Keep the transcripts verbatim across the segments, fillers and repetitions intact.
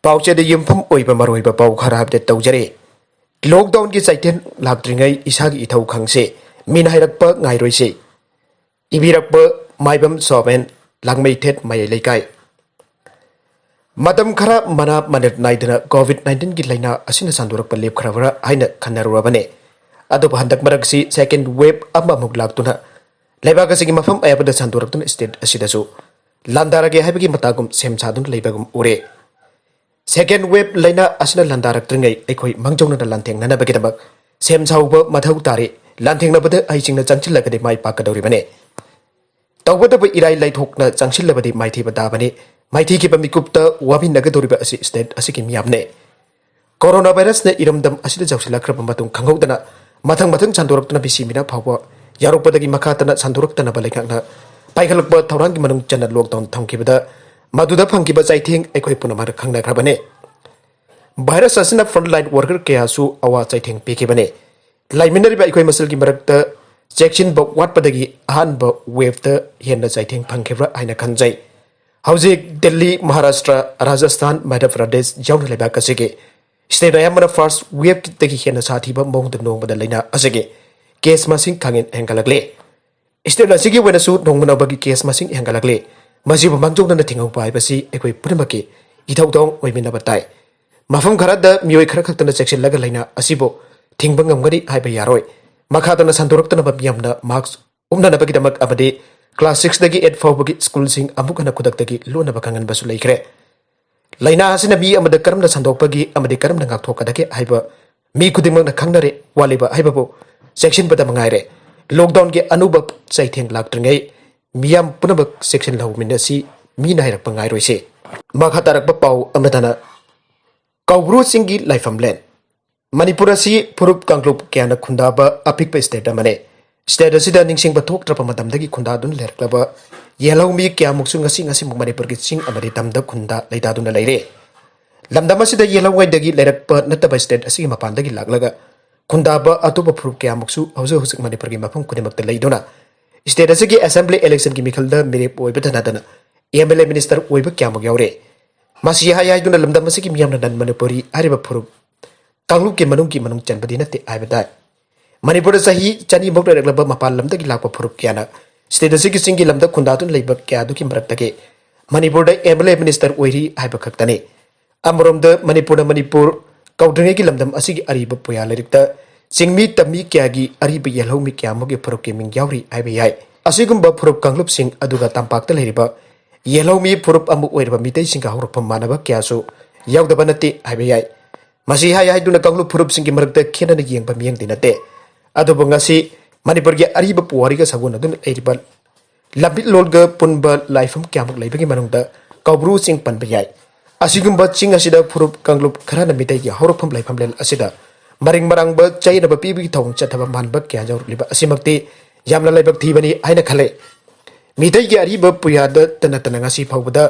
ꯄꯥꯎꯆꯦꯗ ꯌꯨꯝꯐꯝ ꯑꯣꯏꯕ ꯃꯔꯨꯑꯣꯏꯕ ꯄꯥꯎ ꯈꯔ ꯑꯞꯗꯦꯠ ꯇꯧꯖꯔꯤ꯫ ꯂꯣꯛꯗꯥꯎꯟꯒꯤ ꯆꯩꯊꯦꯡ ꯂꯥꯛꯇ꯭ꯔꯤꯉꯩ ꯏꯁꯥꯒꯤ ꯏꯊꯧ ꯈꯪꯁꯤ, ꯃꯤꯅ ꯍꯥꯏꯔꯛꯄ ꯉꯥꯏꯔꯣꯏꯁꯤ꯫ ꯏꯕꯤꯔꯛꯄ ꯃꯥꯏꯕꯝ ꯁꯣꯕꯦꯟ, ꯂꯥꯡꯃꯩꯊꯦꯠ ꯃꯌꯥꯏ ꯂꯩꯀꯥꯏ꯫ ꯃꯇꯝ ꯈꯔ ꯃꯅꯥ ꯃꯅꯤꯠ ꯅꯥꯏꯗꯅ ꯀꯣꯚꯤꯗ ꯅꯥꯏꯟꯇꯤꯟꯒꯤ ꯂꯥꯏꯅꯥ ꯑꯁꯤꯅ ꯁꯟꯗꯣꯔꯛꯄ ꯂꯦꯞꯈ꯭ꯔꯕ꯭ꯔꯥ ꯍꯥꯏꯅ ꯈꯟꯅꯔꯨꯔꯕꯅꯤ꯫ ꯑꯗꯨꯕꯨ ꯍꯟꯗꯛ ꯃꯔꯛꯁꯤ ꯁꯦꯀꯦꯟ ꯋꯦꯕ ꯑꯃꯃꯨꯛ ꯂꯥꯛꯇꯨꯅ ꯂꯩꯕꯥꯛ ꯑꯁꯤꯒꯤ ꯃꯐꯝ ꯑꯌꯥꯝꯕꯗ ꯁꯟꯗꯣꯔꯛꯇꯨꯅ ꯁ꯭ꯇꯦꯠ ꯑꯁꯤꯗꯁꯨ ꯂꯥꯟꯗꯥꯔꯒꯦ ꯍꯥꯏꯕꯒꯤ ꯃꯇꯥꯒꯨꯝ ꯁꯦꯝ ꯁꯥꯗꯨꯅ ꯂꯩꯕꯒꯨꯝ ꯎꯔꯦ꯫ ꯁꯦꯀꯦꯟ ꯋꯦꯕ ꯂꯥꯏꯅꯥ ꯑꯁꯤꯅ ꯂꯥꯟꯗꯥꯔꯛꯇ꯭ꯔꯤꯉꯩ ꯑꯩꯈꯣꯏ ꯃꯥꯡꯖꯧꯅꯅ ꯂꯥꯟꯊꯦꯡꯅꯅꯕꯒꯤꯗꯃꯛ ꯁꯦꯝ ꯁꯥꯕ ꯃꯊꯧ ꯇꯥꯔꯤ꯫ ꯂꯥꯟꯊꯦꯡꯅꯕꯗ ꯍꯩꯁꯤꯡꯅ ꯆꯪꯁꯤꯜꯂꯒꯗꯤ ꯃꯥꯏ ꯄꯥꯛꯀꯗꯧꯔꯤꯕꯅꯤ꯫ ꯇꯧꯕꯇꯕꯨ ꯏꯔꯥꯏ ꯂꯥꯏꯊꯣꯛꯅ ꯆꯪꯁꯤꯜꯂꯕꯗꯤ ꯃꯥꯏꯊꯤꯕ ꯇꯥꯕꯅꯤ꯫ ꯃꯥꯏꯊꯤꯈꯤꯕ ꯃꯤꯀꯨꯞꯇ ꯋꯥꯃꯤꯟꯅꯒꯗꯧꯔꯤꯕ ꯑꯁꯤ ꯁ꯭ꯇꯦꯠ ꯑꯁꯤꯒꯤ ꯃꯤꯌꯥꯝꯅꯤ꯫ ꯀꯣꯔꯣꯅꯥ ꯚꯥꯏꯔꯁꯅ ꯏꯔꯝꯗꯝ ꯑꯁꯤꯗ ꯌꯧꯁꯤꯜꯂꯛꯈ꯭ꯔꯕ ꯃꯇꯨꯡ ꯈꯪꯍꯧꯗꯅ ꯃꯊꯪ ꯃꯊꯪ ꯁꯟꯗꯣꯔꯛꯇꯨꯅ ꯃꯤꯁꯤ ꯃꯤꯅꯥ ꯐꯥꯎꯕ ꯌꯥꯎꯔꯛꯄꯗꯒꯤ ꯃꯈꯥ ꯇꯥꯅ ꯁꯟꯗꯣꯔꯛꯇꯅꯕ ꯂꯩꯉꯥꯛꯅ ꯄꯥꯏꯈꯠꯂꯛꯄ ꯊꯧꯔꯥꯡꯒꯤ ꯃꯅꯨꯡ ꯆꯟꯅ ꯂꯣꯛꯗꯥꯎꯟ ꯊꯝꯈꯤꯕꯗ ꯃꯗꯨꯗ ꯐꯪꯈꯤꯕ ꯆꯩꯊꯦꯡ ꯑꯩꯈꯣꯏ ꯄꯨꯝꯅꯃꯛꯅ ꯈꯪꯅꯈ꯭ꯔꯕꯅꯤ꯫ ꯚꯥꯏꯔꯁ ꯑꯁꯤꯅ ꯐ꯭ꯔꯟꯠꯂꯥꯏꯟ ꯋꯥꯔꯀꯔ ꯀꯌꯥꯁꯨ ꯑꯋꯥ ꯆꯩꯊꯦꯡ ꯄꯤꯈꯤꯕꯅꯤ꯫ ꯂꯩꯃꯤꯟꯅꯔꯤꯕ ꯑꯩꯈꯣꯏ ꯃꯁꯦꯜꯒꯤ ꯃꯔꯛꯇ ꯆꯦꯛꯁꯤꯟꯕ ꯋꯥꯠꯄꯗꯒꯤ ꯑꯍꯥꯟꯕ ꯋꯦꯕꯇ ꯍꯦꯟꯅ ꯆꯩꯊꯦꯡ ꯐꯪꯈꯤꯕ꯭ꯔꯥ ꯍꯥꯏꯅ ꯈꯟꯖꯩ꯫ ꯍꯧꯖꯤꯛ ꯗꯤꯜꯂꯤ, ꯃꯍꯥꯔꯥꯁꯇ꯭ꯔ, ꯔꯥꯖꯁꯊꯥꯟ, ꯃꯙ꯭ꯌ ꯄ꯭ꯔꯗꯦꯁ ꯌꯥꯎꯅ ꯂꯩꯕꯥꯛ ꯑꯁꯤꯒꯤ ꯁ꯭ꯇꯦꯠ ꯑꯌꯥꯝꯕꯅ ꯐꯥꯔꯁ ꯋꯦꯕꯇꯒꯤ ꯍꯦꯟꯅ ꯁꯥꯊꯤꯕ ꯃꯑꯣꯡꯗ ꯅꯣꯡꯃꯗ ꯂꯥꯏꯅꯥ ꯑꯁꯤꯒꯤ ꯀꯦꯁ ꯃꯁꯤꯡ ꯈꯪꯍꯦꯟ ꯍꯦꯟꯒꯠꯂꯛꯂꯤ꯫ ꯁ꯭ꯇꯦꯠ ꯑꯁꯤꯒꯤ ꯑꯣꯏꯅꯁꯨ ꯅꯣꯡꯃ ꯅꯣꯡꯃꯒꯤ ꯀꯦꯁ ꯃꯁꯤꯡ ꯍꯦꯟꯒꯠꯂꯛꯂꯤ꯫ ꯃꯁꯤꯕꯨ ꯃꯥꯡꯖꯧꯅꯅ ꯊꯤꯡꯍꯧꯕ ꯍꯥꯏꯕꯁꯤ ꯑꯩꯈꯣꯏ ꯄꯨꯝꯅꯃꯛꯀꯤ ꯏꯊꯧꯗꯥꯡ ꯑꯣꯏꯃꯤꯟꯅꯕ ꯇꯥꯏ꯫ ꯃꯐꯝ ꯈꯔꯗ ꯃꯤꯑꯣꯏ ꯈꯔ ꯈꯛꯇꯅ ꯆꯦꯛꯁꯤꯜꯂꯒ ꯂꯥꯏꯅꯥ ꯑꯁꯤꯕꯨ ꯊꯤꯡꯕ ꯉꯝꯒꯅꯤ ꯍꯥꯏꯕ ꯌꯥꯔꯣꯏ꯫ ꯃꯈꯥ ꯇꯥꯅ ꯁꯟꯗꯣꯔꯛꯇꯅꯕ ꯃꯤꯌꯥꯝꯅ ꯃꯥꯛꯁ ꯎꯞꯅꯅꯕꯒꯤꯗꯃꯛ ꯑꯃꯗꯤ ꯀ꯭ꯂꯥꯁ ꯁꯤꯛꯁꯇꯒꯤ ꯑꯩꯠ ꯐꯥꯎꯕꯒꯤ ꯁ꯭ꯀꯨꯜꯁꯤꯡ ꯑꯃꯨꯛ ꯍꯟꯅ ꯈꯨꯗꯛꯇꯒꯤ ꯂꯣꯟꯅꯕ ꯈꯪꯍꯟꯕꯁꯨ ꯂꯩꯈ꯭ꯔꯦ꯫ ꯂꯥꯏꯅꯥ ꯑꯁꯤꯅ ꯃꯤ ꯑꯃꯗ ꯀꯔꯝꯅ ꯁꯟꯗꯣꯛꯄꯒꯦ ꯑꯃꯗꯤ ꯀꯔꯝꯅ ꯉꯥꯛꯊꯣꯛꯀꯗꯒꯦ ꯍꯥꯏꯕ ꯃꯤ ꯈꯨꯗꯤꯡꯃꯛꯅ ꯈꯪꯅꯔꯦ꯫ ꯋꯥꯠꯂꯤꯕ ꯍꯥꯏꯕꯕꯨ ꯆꯦꯛꯁꯤꯟꯕꯗ ꯃꯉꯥꯏꯔꯦ꯫ ꯂꯣꯛꯗꯥꯎꯟꯒꯤ ꯑꯅꯧꯕ ꯆꯩꯊꯦꯡ ꯂꯥꯛꯇ꯭ꯔꯤꯉꯩ ꯃꯤꯌꯥꯝ ꯄꯨꯝꯅꯃꯛ ꯆꯦꯛꯁꯤꯟꯍꯧꯃꯤꯟꯅꯁꯤ, ꯃꯤꯅ ꯍꯥꯏꯔꯛꯄ ꯉꯥꯏꯔꯣꯏꯁꯤ꯫ ꯃꯈꯥ ꯇꯥꯔꯛꯄ ꯄꯥꯎ ꯑꯃꯗꯅ ꯀꯧꯕ꯭ꯔꯨ ꯆꯤꯡꯒꯤ ꯂꯥꯏꯐꯝꯂꯦꯟ꯫ ꯃꯅꯤꯄꯨꯔ ꯑꯁꯤ ꯐꯨꯔꯨꯞ ꯀꯥꯡꯂꯨꯞ ꯀꯌꯥꯅ ꯈꯨꯟꯗꯥꯕ ꯑꯄꯤꯛꯄ ꯁ꯭ꯇꯦꯠ ꯑꯃꯅꯤ꯫ ꯁ꯭ꯇꯦꯠ ꯑꯁꯤꯗ ꯅꯤꯡꯁꯤꯡꯕ ꯊꯣꯛꯇ꯭ꯔꯕ ꯃꯇꯝꯗꯒꯤ ꯈꯨꯟꯗꯥꯗꯨꯅ ꯂꯩꯔꯛꯂꯕ ꯌꯦꯜꯍꯧꯃꯤ ꯀꯌꯥꯃꯨꯛꯁꯨ ꯉꯁꯤ ꯉꯁꯤꯃꯨꯛ ꯃꯅꯤꯄꯨꯔꯒꯤ ꯆꯤꯡ ꯑꯃꯗꯤ ꯇꯝꯗ ꯈꯨꯟꯗꯥ ꯂꯩꯇꯥꯗꯨꯅ ꯂꯩꯔꯦ꯫ ꯂꯝꯗꯝ ꯑꯁꯤꯗ ꯌꯦꯜꯍꯧꯉꯩꯗꯒꯤ ꯂꯩꯔꯛꯄ ꯅꯠꯇꯕ ꯁ꯭ꯇꯦꯠ ꯑꯁꯤꯒꯤ ꯃꯄꯥꯟꯗꯒꯤ ꯂꯥꯛꯂꯒ ꯈꯨꯟꯗꯥꯕ ꯑꯇꯣꯞꯄ ꯐꯨꯔꯨꯞ ꯀꯌꯥꯃꯨꯛꯁꯨ ꯍꯧꯖꯤꯛ ꯍꯧꯖꯤꯛ ꯃꯅꯤꯄꯨꯔꯒꯤ ꯃꯐꯝ ꯈꯨꯗꯤꯡꯃꯛꯇ ꯂꯩꯗꯨꯅ ꯁ꯭ꯇꯦꯠ ꯑꯁꯤꯒꯤ ꯑꯦꯁꯦꯝꯕ꯭ꯂꯤ ꯏꯂꯦꯛꯁꯟꯒꯤ ꯃꯤꯈꯜꯗ ꯃꯤꯔꯦꯞ ꯑꯣꯏꯕꯇ ꯅꯠꯇꯅ ꯑꯦꯝ ꯑꯦꯜ ꯑꯦ ꯃꯤꯅꯤꯁꯇꯔ ꯑꯣꯏꯕ ꯀꯌꯥꯃꯨꯛ ꯌꯥꯎꯔꯦ꯫ ꯃꯁꯤ ꯍꯥꯏ ꯍꯥꯏꯗꯨꯅ ꯂꯝꯗꯝ ꯑꯁꯤꯒꯤ ꯃꯤꯌꯥꯝꯅ ꯅꯟ ꯃꯅꯤꯄꯨꯔꯤ ꯍꯥꯏꯔꯤꯕ ꯐꯨꯔꯨꯞ ꯀꯥꯡꯂꯨꯞꯀꯤ ꯃꯅꯨꯡꯒꯤ ꯃꯅꯨꯡ ꯆꯟꯕꯗꯤ ꯅꯠꯇꯦ ꯍꯥꯏꯕ ꯇꯥꯏ꯫ ꯃꯅꯤꯄꯨꯔꯗ ꯆꯍꯤ ꯆꯅꯤꯃꯨꯛ ꯂꯩꯔꯛꯂꯕ ꯃꯄꯥꯟ ꯂꯝꯗꯒꯤ ꯂꯥꯛꯄ ꯐꯨꯔꯨꯞ ꯀꯌꯥꯅ ꯁ꯭ꯇꯦꯠ ꯑꯁꯤꯒꯤ ꯆꯤꯡꯒꯤ ꯂꯝꯗ ꯈꯨꯟꯗꯥꯗꯨꯅ ꯂꯩꯕ ꯀꯌꯥ ꯑꯗꯨꯒꯤ ꯃꯔꯛꯇꯒꯤ ꯃꯅꯤꯄꯨꯔꯗ ꯑꯦꯝ ꯑꯦꯜ ꯑꯦ ꯃꯤꯅꯤꯁꯇꯔ ꯑꯣꯏꯔꯤ ꯍꯥꯏꯕ ꯈꯛꯇꯅꯤ꯫ ꯑꯃꯔꯣꯝꯗ ꯃꯅꯤꯄꯨꯔꯅ ꯃꯅꯤꯄꯨꯔ ꯀꯧꯗ꯭ꯔꯤꯉꯩꯒꯤ ꯂꯝꯗꯝ ꯑꯁꯤꯒꯤ ꯑꯔꯤꯕ ꯄꯨꯌꯥ ꯂꯥꯏꯔꯤꯛꯇ ꯆꯤꯡꯃꯤ ꯇꯝꯃꯤ ꯀꯌꯥꯒꯤ ꯑꯔꯤꯕ ꯌꯦꯜꯍꯧꯃꯤ ꯀꯌꯥ ꯑꯃꯒꯤ ꯐꯨꯔꯨꯞꯀꯤ ꯃꯤꯡ ꯌꯥꯎꯔꯤ ꯍꯥꯏꯕ ꯌꯥꯏ꯫ ꯑꯁꯤꯒꯨꯝꯕ ꯐꯨꯔꯨꯞ ꯀꯥꯡꯂꯨꯞꯁꯤꯡ ꯑꯗꯨꯒ ꯇꯝꯄꯥꯛꯇ ꯂꯩꯔꯤꯕ ꯌꯦꯜꯍꯧꯃꯤ ꯐꯨꯔꯨꯞ ꯑꯃ ꯑꯣꯏꯔꯕ ꯃꯤꯇꯩꯁꯤꯡꯒ ꯍꯧꯔꯛꯐꯝ ꯃꯥꯟꯅꯕ ꯀꯌꯥꯁꯨ ꯌꯥꯎꯗꯕ ꯅꯠꯇꯦ ꯍꯥꯏꯕ ꯌꯥꯏ꯫ ꯃꯁꯤ ꯍꯥꯏ ꯍꯥꯏꯗꯨꯅ ꯀꯥꯡꯂꯨꯞ ꯐꯨꯔꯨꯞꯁꯤꯡꯒꯤ ꯃꯔꯛꯇ ꯈꯦꯠꯅꯅ ꯌꯦꯡꯕ ꯃꯤꯠꯌꯦꯡꯗꯤ ꯅꯠꯇꯦ꯫ ꯑꯗꯨꯕꯨ ꯉꯁꯤ ꯃꯅꯤꯄꯨꯔꯒꯤ ꯑꯔꯤꯕ ꯄꯨꯋꯥꯔꯤꯒ ꯁꯥꯒꯣꯟꯅꯗꯨꯅ ꯂꯩꯔꯤꯕ ꯂꯝꯕꯤꯠꯂꯣꯟꯒ ꯄꯨꯟꯕ ꯂꯥꯏꯐꯝ ꯀꯌꯥꯃꯨꯛ ꯂꯩꯕꯒꯤ ꯃꯅꯨꯡꯗ ꯀꯧꯕ꯭ꯔꯨ ꯆꯤꯡ ꯄꯟꯕ ꯌꯥꯏ꯫ ꯑꯁꯤꯒꯨꯝꯕ ꯆꯤꯡ ꯑꯁꯤꯗ ꯐꯨꯔꯨꯞ ꯀꯥꯡꯂꯨꯞ ꯈꯔꯅ ꯃꯤꯇꯩꯒꯤ ꯍꯧꯔꯛꯐꯝ ꯂꯩꯐꯝꯂꯦꯟ ꯑꯁꯤꯗ ꯃꯔꯤꯡ ꯃꯔꯥꯡꯕ ꯆꯌꯦꯠꯅꯕ ꯄꯤꯕꯒꯤ ꯊꯧꯑꯣꯡ ꯆꯠꯊꯕ ꯃꯥꯟꯕ ꯀꯌꯥ ꯌꯥꯎꯔꯛꯂꯤꯕ ꯑꯁꯤꯃꯛꯇꯤ ꯌꯥꯝꯅ ꯂꯥꯏꯕꯛ ꯊꯤꯕꯅꯤ ꯍꯥꯏꯅ ꯈꯜꯂꯦ꯫ ꯃꯤꯇꯩꯒꯤ ꯑꯔꯤꯕ ꯄꯨꯌꯥꯗ ꯇꯅ ꯇꯅ ꯉꯁꯤ ꯐꯥꯎꯕꯗ,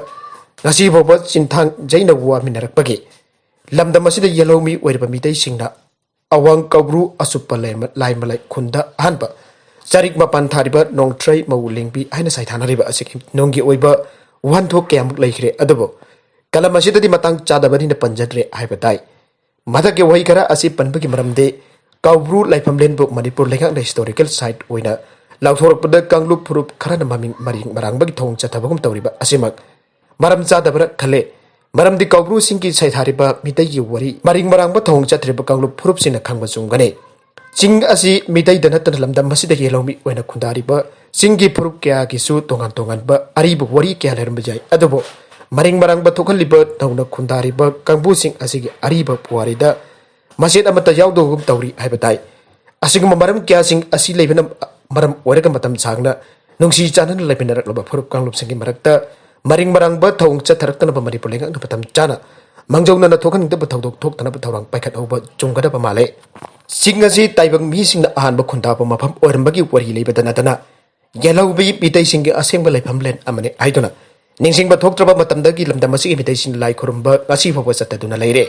ꯉꯁꯤ ꯐꯥꯎꯕ ꯆꯤꯟꯊꯥꯡ ꯌꯩꯅ ꯋꯥꯃꯤꯟꯅꯔꯛꯄꯒꯤ ꯂꯝꯗꯝ ꯑꯁꯤꯗ ꯌꯦꯜꯍꯧꯃꯤ ꯑꯣꯏꯔꯤꯕ ꯃꯤꯇꯩꯁꯤꯡꯅ ꯑꯋꯥꯡ ꯀꯧꯕ꯭ꯔꯨ ꯑꯆꯨꯞꯄ ꯂꯩꯃ-, ꯂꯥꯏꯃꯂꯥꯏ ꯈꯨꯟꯗ ꯑꯍꯥꯟꯕ ꯆꯔꯤꯛ ꯃꯄꯥꯟ ꯊꯥꯔꯤꯕ ꯅꯣꯡꯊ꯭ꯔꯩ ꯃꯧ ꯂꯦꯡꯕꯤ ꯍꯥꯏꯅ ꯁꯩꯊꯥꯅꯔꯤꯕ ꯑꯁꯤꯒꯤ ꯅꯨꯡꯒꯤ ꯑꯣꯏꯕ ꯋꯥꯍꯟꯊꯣꯛ ꯀꯌꯥꯃꯨꯛ ꯂꯩꯈ꯭ꯔꯦ꯫ ꯑꯗꯨꯕꯨ ꯀꯂꯝ ꯑꯁꯤꯗꯗꯤ ꯃꯇꯥꯡ ꯆꯥꯗꯕꯅꯤꯅ ꯄꯟꯖꯗ꯭ꯔꯦ ꯍꯥꯏꯕ ꯇꯥꯏ꯫ ꯃꯊꯛꯀꯤ ꯋꯥꯍꯩ ꯈꯔ ꯑꯁꯤ ꯄꯟꯕꯒꯤ ꯃꯔꯝꯗꯤ ꯀꯧꯕ꯭ꯔꯨ ꯂꯥꯏꯐꯝꯂꯦꯟꯕꯨ ꯃꯅꯤꯄꯨꯔ ꯂꯩꯉꯥꯛꯅ ꯍꯤꯁꯇꯣꯔꯤꯀꯦꯜ ꯁꯥꯏꯠ ꯑꯣꯏꯅ ꯂꯥꯎꯊꯣꯔꯛꯄꯗ ꯀꯥꯡꯂꯨꯞ ꯐꯨꯔꯨꯞ ꯈꯔꯅ ꯃꯃꯤꯡ ꯃꯔꯤꯡ ꯃꯔꯥꯡꯕꯒꯤ ꯊꯧꯑꯣꯡ ꯆꯠꯊꯕꯒꯨꯝ ꯇꯧꯔꯤꯕ ꯑꯁꯤꯃꯛ ꯃꯔꯝ ꯆꯥꯗꯕ꯭ꯔꯥ ꯈꯜꯂꯦ꯫ ꯃꯔꯝꯗꯤ ꯀꯧꯕ꯭ꯔꯨꯁꯤꯡꯒꯤ ꯁꯩꯊꯥꯔꯤꯕ ꯃꯤꯇꯩꯒꯤ ꯋꯥꯔꯤ ꯃꯔꯤꯡ ꯃꯔꯥꯡꯕ ꯊꯧꯑꯣꯡ ꯆꯠꯊꯔꯤꯕ ꯀꯥꯡꯂꯨꯞ ꯐꯨꯔꯨꯞꯁꯤꯡꯅ ꯈꯪꯕ ꯆꯨꯝꯒꯅꯤ꯫ ꯆꯤꯡ ꯑꯁꯤ ꯃꯤꯇꯩꯗ ꯅꯠꯇꯅ ꯂꯝꯗꯝ ꯑꯁꯤꯗ ꯌꯦꯜꯍꯧꯃꯤ ꯑꯣꯏꯅ ꯈꯨꯟꯗꯥꯔꯤꯕ ꯆꯤꯡꯒꯤ ꯐꯨꯔꯨꯞ ꯀꯌꯥꯒꯤꯁꯨ ꯇꯣꯉꯥꯟ ꯇꯣꯉꯥꯟꯕ ꯑꯔꯤꯕ ꯋꯥꯔꯤ ꯀꯌꯥ ꯂꯩꯔꯝꯕ ꯌꯥꯏ꯫ ꯑꯗꯨꯕꯨ ꯃꯔꯤꯡ ꯃꯔꯥꯡꯕ ꯊꯣꯛꯍꯜꯂꯤꯕ ꯅꯧꯅ ꯈꯨꯟꯗꯥꯔꯤꯕ ꯀꯥꯡꯕꯨꯁꯤꯡ ꯑꯁꯤꯒꯤ ꯑꯔꯤꯕ ꯄꯨꯋꯥꯔꯤꯗ ꯃꯆꯦꯠ ꯑꯃꯠꯇ ꯌꯥꯎꯗꯕꯒꯨꯝ ꯇꯧꯔꯤ ꯍꯥꯏꯕ ꯇꯥꯏ꯫ ꯑꯁꯤꯒꯨꯝꯕ ꯃꯔꯝ ꯀꯌꯥꯁꯤꯡ ꯑꯁꯤ ꯂꯩꯕꯅ ꯃꯔꯝ ꯑꯣꯏꯔꯒ ꯃꯇꯝ ꯁꯥꯡꯅ ꯅꯨꯡꯁꯤ ꯆꯥꯟꯅꯅ ꯂꯩꯃꯤꯟꯅꯔꯛꯂꯕ ꯐꯨꯔꯨꯞ ꯀꯥꯡꯂꯨꯞꯁꯤꯡꯒꯤ ꯃꯔꯛꯇ ꯃꯔꯤꯡ ꯃꯔꯥꯡꯕ ꯊꯧꯑꯣꯡ ꯆꯠꯊꯔꯛꯇꯅꯕ ꯃꯅꯤꯄꯨꯔ ꯂꯩꯉꯥꯛꯅ ꯃꯇꯝ ꯆꯥꯅ ꯃꯥꯡꯖꯧꯅꯅ ꯊꯣꯛꯍꯟꯅꯤꯡꯗꯕ ꯊꯧꯗꯣꯛ ꯊꯣꯛꯇꯅꯕ ꯊꯧꯔꯥꯡ ꯄꯥꯏꯈꯠꯍꯧꯕ ꯆꯨꯝꯒꯗꯕ ꯃꯥꯜꯂꯦ꯫ ꯆꯤꯡ ꯑꯁꯤ ꯇꯥꯏꯕꯪ ꯃꯤꯁꯤꯡꯅ ꯑꯍꯥꯟꯕ ꯈꯨꯟꯗꯥꯕ ꯃꯐꯝ ꯑꯣꯏꯔꯝꯕꯒꯤ ꯋꯥꯔꯤ ꯂꯩꯕꯗ ꯅꯠꯇꯅ ꯌꯦꯜꯍꯧꯃꯤ ꯃꯤꯇꯩꯁꯤꯡꯒꯤ ꯑꯁꯦꯡꯕ ꯂꯩꯐꯝꯂꯦꯟ ꯑꯃꯅꯤ ꯍꯥꯏꯗꯨꯅ ꯅꯤꯡꯁꯤꯡꯕ ꯊꯣꯛꯇ꯭ꯔꯕ ꯃꯇꯝꯗꯒꯤ ꯂꯝꯗꯝ ꯑꯁꯤꯒꯤ ꯃꯤꯇꯩꯁꯤꯡꯅ ꯂꯥꯏ ꯈꯨꯔꯨꯝꯕ ꯉꯁꯤ ꯐꯥꯎꯕ ꯆꯠꯊꯗꯨꯅ ꯂꯩꯔꯦ꯫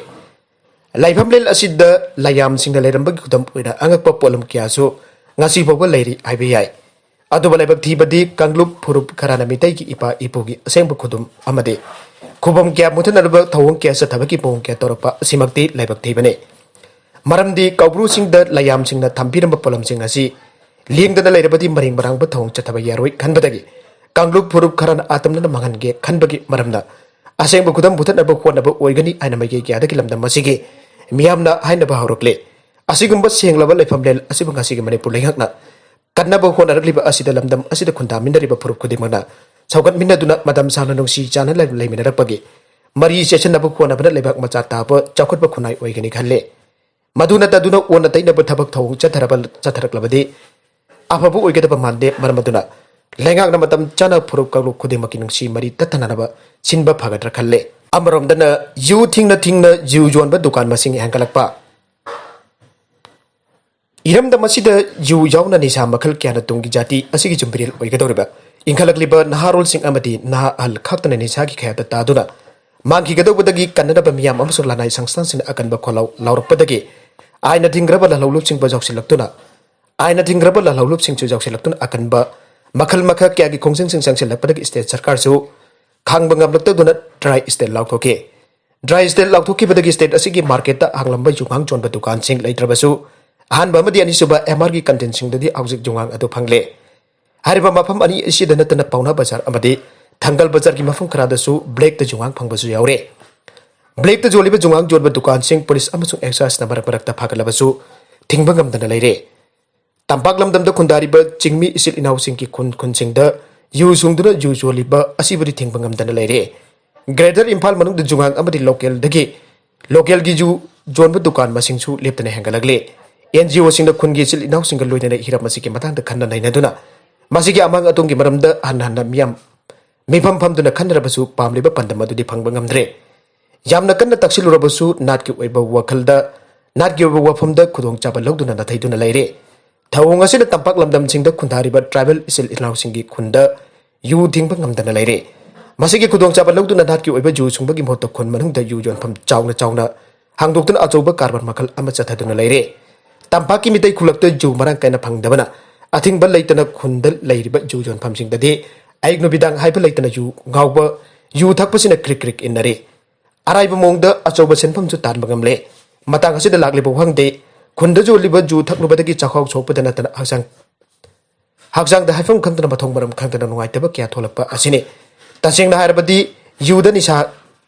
ꯂꯥꯏꯐꯝꯂꯦꯟ ꯑꯁꯤꯗ ꯂꯥꯏꯌꯥꯝꯁꯤꯡꯅ ꯂꯩꯔꯝꯕꯒꯤ ꯈꯨꯗꯝ ꯑꯣꯏꯅ ꯑꯉꯛꯄ ꯄꯣꯠꯂꯝ ꯀꯌꯥꯁꯨ ꯉꯁꯤ ꯐꯥꯎꯕ ꯂꯩꯔꯤ ꯍꯥꯏꯕ ꯌꯥꯏ꯫ ꯑꯗꯨꯕꯨ ꯂꯥꯏꯕꯛ ꯊꯤꯕꯗꯤ ꯀꯥꯡꯂꯨꯞ ꯐꯨꯔꯨꯞ ꯈꯔꯅ ꯃꯤꯇꯩꯒꯤ ꯏꯄꯥ ꯏꯄꯨꯒꯤ ꯑꯁꯦꯡꯕ ꯈꯨꯗꯝ ꯑꯃꯗꯤ ꯈꯨꯕꯝ ꯀꯌꯥ ꯃꯨꯊꯠꯅꯔꯕ ꯊꯧꯑꯣꯡ ꯀꯌꯥ ꯆꯠꯊꯕꯒꯤ ꯃꯑꯣꯡ ꯀꯌꯥ ꯇꯧꯔꯛꯄ ꯑꯁꯤꯃꯛꯇꯤ ꯂꯥꯏꯕꯛ ꯊꯤꯕꯅꯤ꯫ ꯃꯔꯝꯗꯤ ꯀꯧꯕ꯭ꯔꯨꯁꯤꯡꯗ ꯂꯩꯌꯥꯝꯁꯤꯡꯅ ꯊꯝꯕꯤꯔꯝꯕ ꯄꯣꯠꯂꯝꯁꯤꯡ ꯑꯁꯤ ꯂꯦꯡꯗꯅ ꯂꯩꯔꯕꯗꯤ ꯃꯔꯦꯡ ꯃꯔꯥꯡꯕ ꯊꯧꯑꯣꯡ ꯆꯠꯊꯕ ꯌꯥꯔꯣꯏ ꯈꯟꯕꯗꯒꯤ ꯀꯥꯡꯂꯨꯞ ꯐꯨꯔꯨꯞ ꯈꯔꯅ ꯑꯥꯇꯝꯅꯅ ꯃꯥꯡꯍꯟꯒꯦ ꯈꯟꯕꯒꯤ ꯃꯔꯝꯅ ꯑꯁꯦꯡꯕ ꯈꯨꯗꯝ ꯃꯨꯊꯠꯅꯕ ꯍꯣꯠꯅꯕ ꯑꯣꯏꯒꯅꯤ ꯍꯥꯏꯅ ꯃꯥꯏꯀꯩ ꯀꯌꯥꯗꯒꯤ ꯂꯝꯗꯝ ꯑꯁꯤꯒꯤ ꯃꯤꯌꯥꯝꯅ ꯍꯥꯏꯅꯕ ꯍꯧꯔꯛꯂꯦ꯫ ꯑꯁꯤꯒꯨꯝꯕ ꯁꯦꯡꯂꯕ ꯂꯩꯐꯝꯂꯦꯟ ꯑꯁꯤꯕꯨ ꯉꯁꯤꯒꯤ ꯃꯅꯤꯄꯨꯔ ꯂꯩꯉꯥꯛꯅ ꯀꯟꯅꯕ ꯍꯣꯠꯅꯔꯛꯂꯤꯕ ꯑꯁꯤꯗ ꯂꯝꯗꯝ ꯑꯁꯤꯗ ꯈꯨꯟꯗꯥꯃꯤꯟꯅꯔꯤꯕ ꯐꯨꯔꯨꯞ ꯈꯨꯗꯤꯡꯃꯛꯅ ꯁꯧꯒꯠꯃꯤꯟꯅꯗꯨꯅ ꯃꯇꯝ ꯁꯥꯡꯅ ꯅꯨꯡꯁꯤ ꯆꯥꯟꯅ ꯂꯩ-, ꯂꯩꯃꯤꯟꯅꯔꯛꯄꯒꯤ ꯃꯔꯤ ꯆꯦꯠꯁꯤꯟꯅꯕ ꯍꯣꯠꯅꯕꯅ ꯂꯩꯕꯥꯛ ꯃꯆꯥ ꯇꯥꯕ ꯆꯥꯎꯈꯠꯄ ꯈꯨꯟꯅꯥꯏ ꯑꯣꯏꯒꯅꯤ ꯈꯜꯂꯦ꯫ ꯃꯗꯨ ꯅꯠꯇꯗꯨꯅ ꯑꯣꯟꯅ ꯇꯩꯅꯕ ꯊꯕꯛ ꯊꯧꯑꯣꯡ ꯆꯠꯊꯔꯕ, ꯆꯠꯊꯔꯛꯂꯕꯗꯤ ꯑꯐꯕ ꯑꯣꯏꯒꯗꯕ ꯃꯥꯟꯗꯦ꯫ ꯃꯔꯝ ꯑꯗꯨꯅ ꯂꯩꯉꯥꯛꯅ ꯃꯇꯝ ꯆꯥꯅ ꯐꯨꯔꯨꯞ ꯀꯥꯡꯂꯨꯞ ꯈꯨꯗꯤꯡꯃꯛꯀꯤ ꯅꯨꯡꯁꯤ ꯃꯔꯤ ꯇꯠꯇꯅꯅꯕ ꯁꯤꯟꯕ ꯐꯒꯗ꯭ꯔꯥ ꯈꯜꯂꯦ꯫ ꯑꯃꯔꯣꯝꯗꯅ ꯌꯨ ꯊꯤꯡꯅ ꯊꯤꯡꯅ ꯌꯨ ꯌꯣꯟꯕ ꯗꯨꯀꯥꯟ ꯃꯁꯤꯡ ꯍꯦꯟꯒꯠꯂꯛꯄ꯫ ꯏꯔꯝꯗꯝ ꯑꯁꯤꯗ ꯌꯨ ꯌꯥꯎꯅ ꯅꯤꯁꯥ ꯃꯈꯜ ꯀꯌꯥꯅ ꯇꯨꯡꯒꯤ ꯖꯥꯇꯤ ꯑꯁꯤꯒꯤ ꯌꯨꯝꯕꯤꯔꯦꯜ ꯑꯣꯏꯒꯗꯧꯔꯤꯕ ꯏꯟꯈꯠꯂꯛꯂꯤꯕ ꯅꯍꯥꯔꯣꯜꯁꯤꯡ ꯑꯃꯗꯤ ꯅꯍꯥ ꯑꯍꯜ ꯈꯥꯛꯇꯅ ꯅꯤꯁꯥꯒꯤ ꯈꯌꯥꯠꯇ ꯇꯥꯗꯨꯅ ꯃꯥꯡꯈꯤꯒꯗꯧꯕꯗꯒꯤ ꯀꯟꯅꯅꯕ ꯃꯤꯌꯥꯝ ꯑꯃꯁꯨꯡ ꯂꯅꯥꯏ ꯁꯪꯁꯊꯥꯟꯁꯤꯡꯅ ꯑꯀꯟꯕ ꯈꯣꯜꯂꯥꯎ ꯂꯥꯎꯔꯛꯄꯗꯒꯤ ꯑꯥꯏꯟꯅ ꯊꯤꯡꯈ꯭ꯔꯕ ꯂꯥꯜꯍꯧꯂꯨꯞꯁꯤꯡꯕꯨ ꯌꯥꯎꯁꯤꯜꯂꯛꯇꯨꯅ, ꯑꯥꯏꯟꯅ ꯊꯤꯡꯈ꯭ꯔꯕ ꯂꯥꯜꯍꯧꯂꯨꯞꯁꯤꯡꯁꯨ ꯌꯥꯎꯁꯤꯜꯂꯛꯇꯨꯅ ꯑꯀꯟꯕ ꯃꯈꯜ ꯃꯈꯥ ꯀꯌꯥꯒꯤ ꯈꯣꯡꯖꯪꯁꯤꯡ ꯆꯪꯁꯤꯜꯂꯛꯄꯗꯒꯤ state ꯁꯔꯀꯥꯔꯁꯨ ꯈꯥꯡꯕ ꯉꯝꯂꯛꯇꯗꯨꯅ dry state ꯂꯥꯎꯊꯣꯛꯈꯤ꯫ Dry state ꯂꯥꯎꯊꯣꯛꯈꯤꯕꯗꯒꯤ state ꯑꯁꯤꯒꯤ marketꯇ ꯍꯥꯡꯂꯝꯕ ꯌꯨꯉꯥꯡ ꯌꯣꯟꯕ ꯗꯨꯀꯥꯟꯁꯤꯡ ꯂꯩꯇ꯭ꯔꯕꯁꯨ, ꯑꯍꯥꯟꯕ ꯑꯃꯗꯤ ꯑꯅꯤꯁꯨꯕ M Rꯒꯤ canteen ꯁꯤꯡꯗꯗꯤ ꯍꯧꯖꯤꯛ ꯌꯨꯉꯥꯡ ꯑꯗꯨ ꯐꯪꯂꯦ꯫ ꯍꯥꯏꯔꯤꯕ ꯃꯐꯝ ꯑꯅꯤ ꯑꯁꯤꯗ ꯅꯠꯇꯅ ꯄꯥꯎꯅꯥ ꯕꯖꯥꯔ ꯑꯃꯗꯤ ꯊꯪꯒꯜ ꯕꯖꯥꯔꯒꯤ ꯃꯐꯝ ꯈꯔꯗꯁꯨ blackꯇ ꯌꯨꯉꯥꯡ ꯐꯪꯕꯁꯨ ꯌꯥꯎꯔꯦ꯫ Blackꯇ ꯌꯣꯜꯂꯤꯕ ꯌꯨꯉꯥꯡ ꯌꯣꯟꯕ ꯗꯨꯀꯥꯟꯁꯤꯡ police ꯑꯃꯁꯨꯡ exciseꯅ ꯃꯔꯛ ꯃꯔꯛꯇ ꯐꯥꯒꯠꯂꯕꯁꯨ ꯊꯤꯡꯕ ꯉꯝꯗꯅ ꯂꯩꯔꯦ꯫ ꯇꯝꯄꯥꯛ ꯂꯝꯗꯝꯗ ꯈꯨꯟꯗꯥꯔꯤꯕ ꯆꯤꯡꯃꯤ ꯏꯆꯤꯜ ꯏꯅꯥꯎꯁꯤꯡꯒꯤ ꯈꯨꯟ ꯈꯨꯟꯁꯤꯡꯗ ꯌꯨ ꯁꯨꯡꯗꯨꯅ ꯌꯨ ꯌꯣꯜꯂꯤꯕ ꯑꯁꯤꯕꯨꯗꯤ ꯊꯤꯡꯕ ꯉꯝꯗꯅ ꯂꯩꯔꯦ꯫ Greater ꯏꯝꯐꯥꯜ ꯃꯅꯨꯡꯗ ꯌꯨꯉꯥꯡ ꯑꯃꯗꯤ localꯗꯒꯤ, localꯒꯤ ꯌꯨ ꯌꯣꯟꯕ ꯗꯨꯀꯥꯟ ꯃꯁꯤꯡꯁꯨ ꯂꯦꯞꯇꯅ ꯍꯦꯟꯒꯠꯂꯛꯂꯤ꯫ NGOꯁꯤꯡꯅ ꯈꯨꯟꯒꯤ ꯏꯆꯤꯜ ꯏꯅꯥꯎꯁꯤꯡꯒ ꯂꯣꯏꯅꯅ ꯍꯤꯔꯝ ꯑꯁꯤꯒꯤ ꯃꯇꯥꯡꯗ ꯈꯟꯅ ꯅꯩꯅꯗꯨꯅ ꯃꯁꯤꯒꯤ ꯑꯃꯥꯡ ꯑꯇꯣꯡꯒꯤ ꯃꯔꯝꯗ ꯍꯟꯅ ꯍꯟꯅ ꯃꯤꯌꯥꯝ ꯃꯤꯐꯝ ꯐꯝꯗꯨꯅ ꯈꯟꯅꯔꯕꯁꯨ ꯄꯥꯝꯂꯤꯕ ꯄꯥꯟꯗꯝ ꯑꯗꯨꯗꯤ ꯐꯪꯕ ꯉꯝꯗ꯭ꯔꯦ꯫ ꯌꯥꯝꯅ ꯀꯟꯅ ꯇꯛꯁꯤꯜꯂꯨꯔꯕꯁꯨ ꯅꯥꯠꯀꯤ ꯑꯣꯏꯕ ꯋꯥꯈꯜꯗ, ꯅꯥꯠꯀꯤ ꯑꯣꯏꯕ ꯋꯥꯐꯝꯗ ꯈꯨꯗꯣꯡꯆꯥꯕ ꯂꯧꯗꯨꯅ ꯅꯥꯊꯩꯗꯨꯅ ꯂꯩꯔꯦ꯫ ꯊꯧꯑꯣꯡ ꯑꯁꯤꯅ ꯇꯝꯄꯥꯛ ꯂꯝꯗꯝꯁꯤꯡꯗ ꯈꯨꯟꯗꯥꯔꯤꯕ tribal ꯏꯆꯤꯜ ꯏꯅꯥꯎꯁꯤꯡꯒꯤ ꯈꯨꯟꯗ ꯌꯨ ꯊꯤꯡꯕ ꯉꯝꯗꯅ ꯂꯩꯔꯦ꯫ ꯃꯁꯤꯒꯤ ꯈꯨꯗꯣꯡꯆꯥꯕ ꯂꯧꯗꯨꯅ ꯅꯥꯠꯀꯤ ꯑꯣꯏꯕ ꯌꯨ ꯁꯨꯡꯕꯒꯤ ꯃꯍꯨꯠꯇ ꯈꯨꯟ ꯃꯅꯨꯡꯗ ꯌꯨ ꯌꯣꯟꯐꯝ ꯆꯥꯎꯅ ꯆꯥꯎꯅ ꯍꯥꯡꯗꯣꯛꯇꯨꯅ ꯑꯆꯧꯕ ꯀꯔꯕꯥꯔ ꯃꯈꯜ ꯑꯃ ꯆꯠꯊꯗꯨꯅ ꯂꯩꯔꯦ꯫ ꯇꯝꯄꯥꯛꯀꯤ ꯃꯤꯇꯩ ꯈꯨꯜꯂꯛꯇ ꯌꯨ ꯃꯔꯥꯡ ꯀꯥꯏꯅ ꯐꯪꯗꯕꯅ ꯑꯊꯤꯡꯕ ꯂꯩꯇꯅ ꯈꯨꯟꯗ ꯂꯩꯔꯤꯕ ꯌꯨ ꯌꯣꯟꯐꯝꯁꯤꯡꯗꯗꯤ ꯑꯌꯨꯛ ꯅꯨꯃꯤꯗꯥꯡ ꯍꯥꯏꯕ ꯂꯩꯇꯅ ꯌꯨ ꯉꯥꯎꯕ, ꯌꯨ ꯊꯛꯄꯁꯤꯅ ꯀ꯭ꯔꯤꯛ ꯀ꯭ꯔꯤꯛ ꯏꯟꯅꯔꯤ꯫ ꯑꯔꯥꯏꯕ ꯃꯑꯣꯡꯗ ꯑꯆꯧꯕ ꯁꯦꯟꯐꯝꯁꯨ ꯇꯥꯟꯕ ꯉꯝꯂꯦ꯫ ꯃꯇꯥꯡ ꯑꯁꯤꯗ ꯂꯥꯛꯂꯤꯕ ꯋꯥꯍꯪꯗꯤ, ꯈꯨꯟꯗ ꯌꯣꯜꯂꯤꯕ ꯌꯨ ꯊꯛꯂꯨꯕꯗꯒꯤ ꯆꯥꯛꯈꯥꯎ ꯁꯣꯛꯄꯗ ꯅꯠꯇꯅ ꯍꯛꯆꯥꯡ, ꯍꯛꯆꯥꯡꯗ ꯍꯥꯏꯐꯝ ꯈꯪꯗꯅ, ꯃꯊꯣꯡ ꯃꯔꯝ ꯈꯪꯗꯅ ꯅꯨꯡꯉꯥꯏꯇꯕ ꯀꯌꯥ ꯊꯣꯛꯂꯛꯄ ꯑꯁꯤꯅꯤ꯫ ꯇꯁꯦꯡꯅ ꯍꯥꯏꯔꯕꯗꯤ, ꯌꯨꯗ ꯅꯤꯁꯥ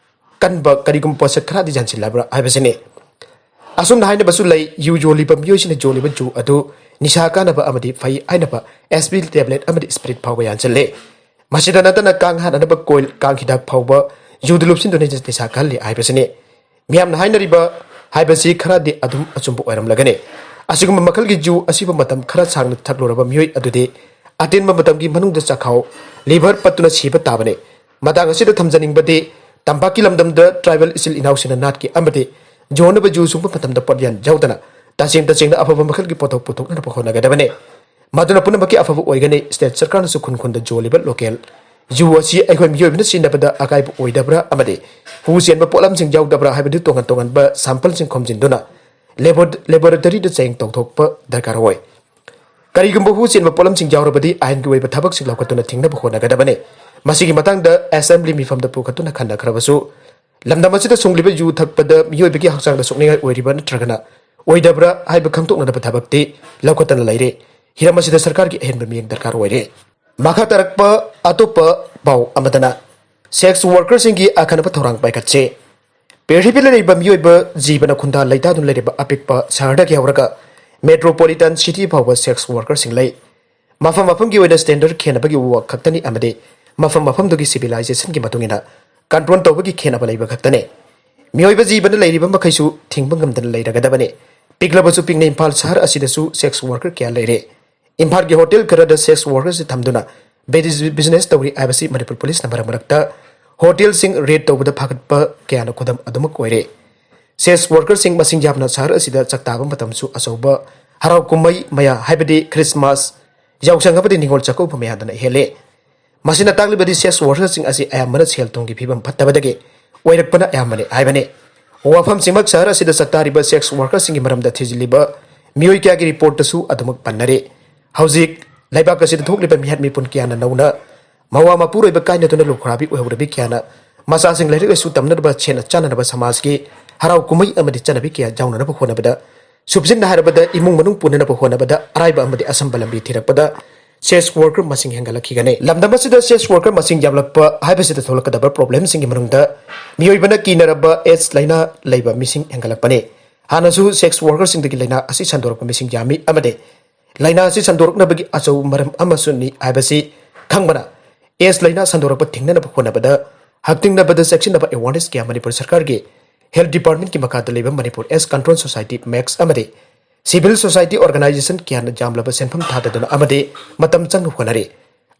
ꯀꯟꯕ ꯀꯔꯤꯒꯨꯝꯕ ꯄꯣꯠꯁꯛ ꯈꯔꯗꯤ ꯌꯥꯟꯁꯤꯜꯂꯕ꯭ꯔꯥ ꯍꯥꯏꯕꯁꯤꯅꯤ꯫ ꯑꯁꯨꯝꯅ ꯍꯥꯏꯅꯕꯁꯨ ꯂꯩ, ꯌꯨ ꯌꯣꯜꯂꯤꯕ ꯃꯤꯑꯣꯏꯁꯤꯅ ꯌꯣꯜꯂꯤꯕ ꯌꯨ ꯑꯗꯨ ꯅꯤꯁꯥ ꯀꯥꯟꯅꯕ ꯑꯃꯗꯤ ꯐꯩ ꯍꯥꯏꯅꯕ ꯑꯦꯁ ꯄꯤ ꯇꯦꯕ꯭ꯂꯦꯠ ꯑꯃꯗꯤ ꯁ꯭ꯄꯤꯔꯤꯠ ꯐꯥꯎꯕ ꯌꯥꯟꯁꯤꯜꯂꯦ꯫ ꯃꯁꯤꯗ ꯅꯠꯇꯅ ꯀꯥꯡ ꯍꯥꯠꯅꯅꯕ ꯀꯣꯏꯜ, ꯀꯥꯡ ꯍꯤꯗꯥꯛ ꯐꯥꯎꯕ ꯌꯨꯗ ꯂꯨꯞꯁꯤꯟꯗꯨꯅ ꯅꯤꯁꯥ ꯀꯜꯂꯤ ꯍꯥꯏꯕꯁꯤꯅꯤ꯫ ꯃꯤꯌꯥꯝꯅ ꯍꯥꯏꯅꯔꯤꯕ ꯍꯥꯏꯕꯁꯤ ꯈꯔꯗꯤ ꯑꯗꯨꯝ ꯑꯆꯨꯝꯕ ꯑꯣꯏꯔꯝꯂꯒꯅꯤ꯫ ꯑꯁꯤꯒꯨꯝꯕ ꯃꯈꯜꯒꯤ ꯌꯨ ꯑꯁꯤꯕꯨ ꯃꯇꯝ ꯈꯔ ꯁꯥꯡꯅ ꯊꯛꯂꯨꯔꯕ ꯃꯤꯑꯣꯏ ꯑꯗꯨꯗꯤ ꯑꯇꯦꯟꯕ ꯃꯇꯝꯒꯤ ꯃꯅꯨꯡꯗ ꯆꯥꯛꯈꯥꯎ, ꯂꯤꯚꯔ ꯄꯠꯇꯨꯅ ꯁꯤꯕ ꯇꯥꯕꯅꯤ꯫ ꯃꯇꯥꯡ ꯑꯁꯤꯗ ꯊꯝꯖꯅꯤꯡꯕꯗꯤ, ꯇꯝꯄꯥꯛꯀꯤ ꯂꯝꯗꯝꯗ ꯇ꯭ꯔꯥꯏꯕꯦꯜ ꯏꯆꯤꯜ ꯏꯅꯥꯎꯁꯤꯡꯅ ꯅꯥꯠꯀꯤ ꯑꯃꯗꯤ ꯌꯣꯟꯅꯕ ꯌꯨ ꯁꯨꯡꯕ ꯃꯇꯝꯗ ꯄꯣꯠꯌꯥꯟ ꯌꯥꯎꯗꯅ ꯇꯁꯦꯡ ꯇꯁꯦꯡꯅ ꯑꯐꯕ ꯃꯈꯜꯒꯤ ꯄꯣꯠꯊꯣꯛ ꯄꯨꯊꯣꯛꯅꯅꯕ ꯍꯣꯠꯅꯒꯗꯕꯅꯤ꯫ ꯃꯗꯨꯅ ꯄꯨꯝꯅꯃꯛꯀꯤ ꯑꯐꯕ ꯑꯣꯏꯒꯅꯤ꯫ ꯁ꯭ꯇꯦꯠ ꯁꯔꯀꯥꯔꯅꯁꯨ ꯈꯨꯟ ꯈꯨꯟꯗ ꯌꯣꯜꯂꯤꯕ ꯂꯣꯀꯦꯜ ꯌꯨ ꯑꯁꯤ ꯑꯩꯈꯣꯏ ꯃꯤꯑꯣꯏꯕꯅ ꯁꯤꯖꯤꯟꯅꯕꯗ ꯑꯀꯥꯏꯕ ꯑꯣꯏꯗꯕ꯭ꯔꯥ ꯑꯃꯗꯤ ꯍꯨ ꯆꯦꯟꯕ ꯄꯣꯠꯂꯝꯁꯤꯡ ꯌꯥꯎꯗꯕ꯭ꯔꯥ ꯍꯥꯏꯕꯗꯨ ꯇꯣꯉꯥꯟ ꯇꯣꯉꯥꯟꯕ ꯁꯦꯝꯄꯜꯁꯤꯡ ꯈꯣꯝꯖꯤꯟꯗꯨꯅ ꯂꯦꯕꯣꯔ-, ꯂꯦꯕꯣꯔꯦꯇꯔꯤꯗ ꯆꯦꯡ ꯇꯧꯊꯣꯛꯄ ꯗꯔꯀꯥꯔ ꯑꯣꯏ꯫ ꯀꯔꯤꯒꯨꯝꯕ ꯍꯨ ꯆꯦꯟꯕ ꯄꯣꯠꯂꯝꯁꯤꯡ ꯌꯥꯎꯔꯕꯗꯤ ꯑꯥꯏꯟꯒꯤ ꯑꯣꯏꯕ ꯊꯕꯛꯁꯤꯡ ꯂꯧꯈꯠꯇꯨꯅ ꯊꯤꯡꯅꯕ ꯍꯣꯠꯅꯒꯗꯕꯅꯤ꯫ ꯃꯁꯤꯒꯤ ꯃꯇꯥꯡꯗ ꯑꯦꯁꯦꯝꯕ꯭ꯂꯤ ꯃꯤꯐꯝꯗ ꯄꯨꯈꯠꯇꯨꯅ ꯈꯟꯅꯈ꯭ꯔꯕꯁꯨ, ꯂꯝꯗꯝ ꯑꯁꯤꯗ ꯁꯨꯡꯂꯤꯕ ꯌꯨ ꯊꯛꯄꯗ ꯃꯤꯑꯣꯏꯕꯒꯤ ꯍꯛꯆꯥꯡꯗ ꯁꯣꯛꯅꯤꯡꯉꯥꯏ ꯑꯣꯏꯔꯤꯕ ꯅꯠꯇ꯭ꯔꯒꯅ ꯑꯣꯏꯗꯕ꯭ꯔꯥ ꯍꯥꯏꯕ ꯈꯪꯗꯣꯛꯅꯅꯕ ꯊꯕꯛꯇꯤ ꯂꯧꯈꯠꯇꯅ ꯂꯩꯔꯦ꯫ ꯍꯤꯔꯝ ꯑꯁꯤꯗ ꯁꯔꯀꯥꯔꯒꯤ ꯑꯍꯦꯟꯕ ꯃꯤꯠꯌꯦꯡ ꯗꯔꯀꯥꯔ ꯑꯣꯏꯔꯦ꯫ ꯃꯈꯥ ꯇꯥꯔꯛꯄ ꯑꯇꯣꯞꯄ ꯄꯥꯎ ꯑꯃꯗꯅ, ꯁꯦꯛꯁ ꯋꯥꯔꯀꯔꯁꯤꯡꯒꯤ ꯑꯈꯟꯅꯕ ꯊꯧꯔꯥꯡ ꯄꯥꯏꯈꯠꯁꯦ꯫ ꯄ꯭ꯔꯤꯊꯤꯕꯤꯗ ꯂꯩꯔꯤꯕ ꯃꯤꯑꯣꯏꯕ ꯖꯤꯕꯅ ꯈꯨꯟꯗꯥ ꯂꯩꯇꯥꯗꯨꯅ ꯂꯩꯔꯤꯕ ꯑꯄꯤꯛꯄ ꯁꯍꯔꯗꯒꯤ ꯍꯧꯔꯒ ꯃꯦꯇ꯭ꯔꯣꯄꯣꯂꯤꯇꯟ ꯁꯤꯇꯤ ꯐꯥꯎꯕ ꯁꯦꯛꯁ ꯋꯥꯔꯀꯔꯁꯤꯡ ꯂꯩ꯫ ꯃꯐꯝ ꯃꯐꯝꯒꯤ ꯑꯣꯏꯅ ꯁ꯭ꯇꯦꯟꯗꯔꯗ ꯈꯦꯠꯅꯕꯒꯤ ꯋꯥ ꯈꯛꯇꯅꯤ ꯑꯃꯗꯤ ꯃꯐꯝ ꯃꯐꯝꯗꯨꯒꯤ ꯁꯤꯚꯤꯂꯥꯏꯖꯦꯁꯟꯒꯤ ꯃꯇꯨꯡ ꯏꯟꯅ ꯀꯟꯇ꯭ꯔꯣꯜ ꯇꯧꯕꯒꯤ ꯈꯦꯠꯅꯕ ꯂꯩꯕ ꯈꯛꯇꯅꯤ꯫ ꯃꯤꯑꯣꯏꯕ ꯖꯤꯕꯅ ꯂꯩꯔꯤꯕ ꯃꯈꯩꯁꯨ ꯊꯤꯡꯕ ꯉꯝꯗꯅ ꯂꯩꯔꯒꯗꯕꯅꯤ꯫ ꯄꯤꯛꯂꯕꯁꯨ ꯄꯤꯛꯅ ꯏꯝꯐꯥꯜ ꯁꯍꯔ ꯑꯁꯤꯗꯁꯨ ꯁꯦꯛꯁ ꯋꯥꯔꯀꯔ ꯀꯌꯥ ꯂꯩꯔꯦ꯫ ꯏꯝꯐꯥꯜꯒꯤ ꯍꯣꯇꯦꯜ ꯈꯔꯗ ꯁꯦꯛꯁ ꯋꯥꯔꯀꯔꯁꯤ ꯊꯝꯗꯨꯅ ꯕꯤꯖꯤ-, ꯕꯤꯖꯤꯅꯦꯁ ꯇꯧꯔꯤ ꯍꯥꯏꯕꯁꯤ ꯃꯅꯤꯄꯨꯔ ꯄꯨꯂꯤꯁꯅ ꯃꯔꯛ ꯃꯔꯛꯇ ꯍꯣꯇꯦꯜꯁꯤꯡ ꯔꯦꯗ ꯇꯧꯕꯗ ꯐꯥꯒꯠꯄ ꯀꯌꯥꯅ ꯈꯨꯗꯝ ꯑꯗꯨꯃꯛ ꯑꯣꯏꯔꯦ꯫ ꯁꯦꯛꯁ ꯋꯥꯔꯀꯔꯁꯤꯡ ꯃꯁꯤꯡ ꯌꯥꯝꯅ ꯁꯍꯔ ꯑꯁꯤꯗ ꯆꯥꯛꯇꯥꯕ ꯃꯇꯝꯁꯨ ꯑꯆꯧꯕ ꯍꯔꯥꯎ ꯀꯨꯝꯍꯩ ꯃꯌꯥ, ꯍꯥꯏꯕꯗꯤ ꯈ꯭ꯔꯤꯁꯃꯥꯁ ꯌꯥꯎꯁꯪ ꯑꯃꯗꯤ ꯅꯤꯉꯣꯜ ꯆꯥꯛꯀꯧꯕ ꯃꯌꯥꯗꯅ ꯍꯦꯜꯂꯦ꯫ ꯃꯁꯤꯅ ꯇꯥꯛꯂꯤꯕꯗꯤ ꯁꯦꯛꯁ ꯋꯥꯔꯀꯔꯁꯤꯡ ꯑꯁꯤ ꯑꯌꯥꯝꯕꯅ ꯁꯦꯜ ꯊꯨꯝꯒꯤ ꯐꯤꯕꯝ ꯐꯠꯇꯕꯗꯒꯤ ꯑꯣꯏꯔꯛꯄꯅ ꯑꯌꯥꯝꯕꯅꯤ ꯍꯥꯏꯕꯅꯤ꯫ ꯋꯥꯐꯝꯁꯤꯃꯛ ꯁꯍꯔ ꯑꯁꯤꯗ ꯆꯥꯛꯇꯥꯔꯤꯕ ꯁꯦꯛꯁ ꯋꯥꯔꯀꯔꯁꯤꯡꯒꯤ ꯃꯔꯝꯗ ꯊꯤꯖꯤꯜꯂꯤꯕ ꯃꯤꯑꯣꯏ ꯀꯌꯥꯒꯤ ꯔꯤꯄꯣꯔꯠꯇꯁꯨ ꯑꯗꯨꯃꯛ ꯄꯟꯅꯔꯤ꯫ ꯍꯧꯖꯤꯛ ꯂꯩꯕꯥꯛ ꯑꯁꯤꯗ ꯊꯣꯛꯂꯤꯕ ꯃꯤꯍꯥꯠ ꯃꯤꯄꯨꯟ ꯀꯌꯥꯅ ꯅꯧꯅ ꯃꯋꯥ ꯃꯄꯨꯔꯣꯏꯕ ꯀꯥꯏꯅꯗꯨꯅ ꯂꯨꯈ꯭ꯔꯥꯕꯤ ꯑꯣꯏꯍꯧꯔꯕꯤ ꯀꯌꯥꯅ ꯃꯆꯥꯁꯤꯡ ꯂꯥꯏꯔꯤꯛ ꯂꯥꯏꯁꯨ ꯇꯝꯅꯅꯕ, ꯁꯦꯟꯅ ꯆꯥꯅꯅꯕ, ꯁꯃꯥꯖꯀꯤ ꯍꯔꯥꯎ ꯀꯨꯝꯍꯩ ꯑꯃꯗꯤ ꯆꯠꯅꯕꯤ ꯀꯌꯥ ꯌꯥꯎꯅꯅꯕ ꯍꯣꯠꯅꯕꯗ, ꯁꯨꯞꯖꯤꯟꯅ ꯍꯥꯏꯔꯕꯗ ꯏꯃꯨꯡ ꯃꯅꯨꯡ ꯄꯨꯅꯅꯕ ꯍꯣꯠꯅꯕꯗ ꯑꯔꯥꯏꯕ ꯑꯃꯗꯤ ꯑꯁꯝꯕ ꯂꯝꯕꯤ ꯊꯤꯔꯛꯄꯗ sex worker ꯃꯁꯤꯡ ꯍꯦꯟꯒꯠꯂꯛꯈꯤꯒꯅꯤ꯫ ꯂꯝꯗꯝ ꯑꯁꯤꯗ sex worker ꯃꯁꯤꯡ ꯌꯥꯝꯂꯛꯄ ꯍꯥꯏꯕꯁꯤꯗ ꯊꯣꯛꯂꯛꯀꯗꯕ problemꯁꯤꯡꯒꯤ ꯃꯅꯨꯡꯗ ꯃꯤꯑꯣꯏꯕꯅ ꯀꯤꯅꯔꯕ AIDS ꯂꯥꯏꯅꯥ ꯂꯩꯕ ꯃꯤꯁꯤꯡ ꯍꯦꯟꯒꯠꯂꯛꯄꯅꯤ꯫ ꯍꯥꯟꯅꯁꯨ sex workerꯁꯤꯡꯗꯒꯤ ꯂꯥꯏꯅꯥ ꯑꯁꯤ ꯁꯟꯗꯣꯔꯛꯄ ꯃꯤꯁꯤꯡ ꯌꯥꯝꯃꯤ ꯑꯃꯗꯤ ꯂꯥꯏꯅꯥ ꯑꯁꯤ ꯁꯟꯗꯣꯔꯛꯅꯕꯒꯤ ꯑꯆꯧꯕ ꯃꯔꯝ ꯑꯃꯁꯨꯅꯤ ꯍꯥꯏꯕꯁꯤ ꯈꯪꯕꯅ, AIDS ꯂꯥꯏꯅꯥ ꯁꯟꯗꯣꯔꯛꯄ ꯊꯤꯡꯅꯅꯕ ꯍꯣꯠꯅꯕꯗ ꯍꯛꯊꯦꯡꯅꯕꯗ ꯆꯦꯛꯁꯤꯟꯅꯕ awareness ꯀꯌꯥ ꯃꯅꯤꯄꯨꯔ ꯁꯔꯀꯥꯔꯒꯤ health departmentꯀꯤ ꯃꯈꯥꯗ ꯂꯩꯕ Manipur AIDS control society, MACS ꯑꯃꯗꯤ civil society organization ꯀꯌꯥꯅ ꯌꯥꯝꯂꯕ ꯁꯦꯟꯐꯝ ꯊꯥꯗꯗꯨꯅ ꯑꯃꯗꯤ ꯃꯇꯝ ꯆꯪꯅ ꯍꯣꯠꯅꯔꯤ꯫